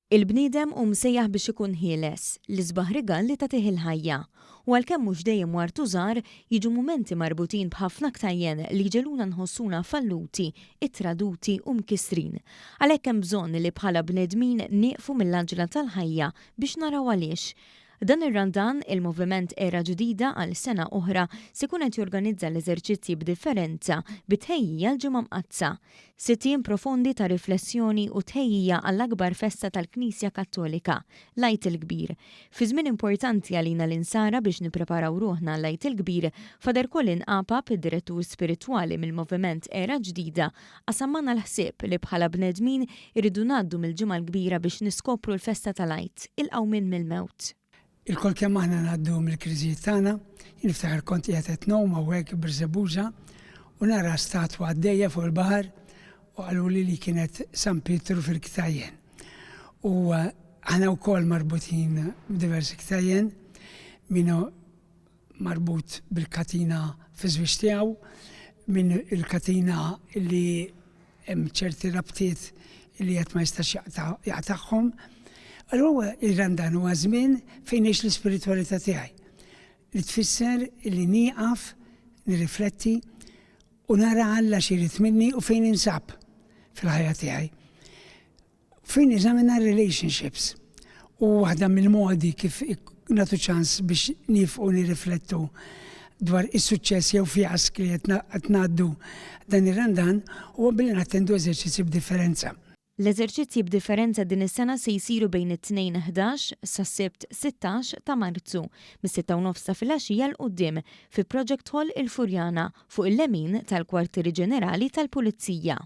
Il-bniedem hu msejjaħ biex ikun ħieles, l-isbaħ rigal li tagħtih il-ħajja. U għalkemm mhux dejjem wartu żgħar, jiġu mumenti marbutin b'ħafna ktajjen li jġegħluna nħossuna falluti, ittraduti u mkissrin. Għalhekk hemm bżonn li bħala bnedmin nieqfu mill-għaġla tal-ħajja biex naraw għaliex. Dan ir-Randan, il-Moviment Era Ġdida għal sena oħra se jkun qed jorganizza l-eżerċizzji b'differenza bi tħejjija għall-Ġimgħa Mqaddsa. Sitt ijiem profondi ta' riflessjoni u tħejjija għall-akbar festa tal-Knisja Kattolika, l-Għid il-Kbir. Fi żmien importanti għalina l-Insara biex nippreparaw ruħna għall-Għid il-Kbir, Father Colin Apap, id-Direttur Spiritwali mill-Moviment Era Ġdida, qasam magħna l-ħsieb li bħala bnedmin irridu ngħaddu mill-Ġimgħa l-Kbira biex niskopru l-festa tal-Għid, il-qawmien mill-mewt. Ilkoll kemm aħna ngħaddu mill-kriżijiet tagħna. Jien niftakar kont qiegħed qed ngħum hawnhekk b'Rżebuża u nara statwa għaddejja fuq il-baħar u qaluli li kienet San Pietru fil-ktajjen. U aħna wkoll marbutin b'diversi ktajjen, min hu marbut bil-katina fiż-żwieġ tiegħu, minn il-katina li hemm ċerti rabtiet li qed ma jistax jaqtagħhom. Allura ir-Randan huwa żmien fejn ngħix l-ispiritwalità tiegħi, li tfisser li nieqaf, nirrifletti u nara Alla x'irid minni u fejn ninsab fil-ħajja tiegħi. Fejn neżamina r-relationships. U waħda mill-modi kif nagħtu ċans biex niefqu nirriflettu dwar is-suċċess jew fjask li qed ngħaddu dan ir-Randan huwa billi nattendu eżerċizzji b'differenza. L-eżerċizzji b'differenza din is-sena se jsiru bejn it-Tnejn 11 sas-Sibt 16 ta' Marzu, mis-sitta u nofs ta' filgħaxija 'l quddiem, fi Project Hall il-Furjana, fuq il-lemin tal-Kwartieri Ġenerali tal-Pulizija.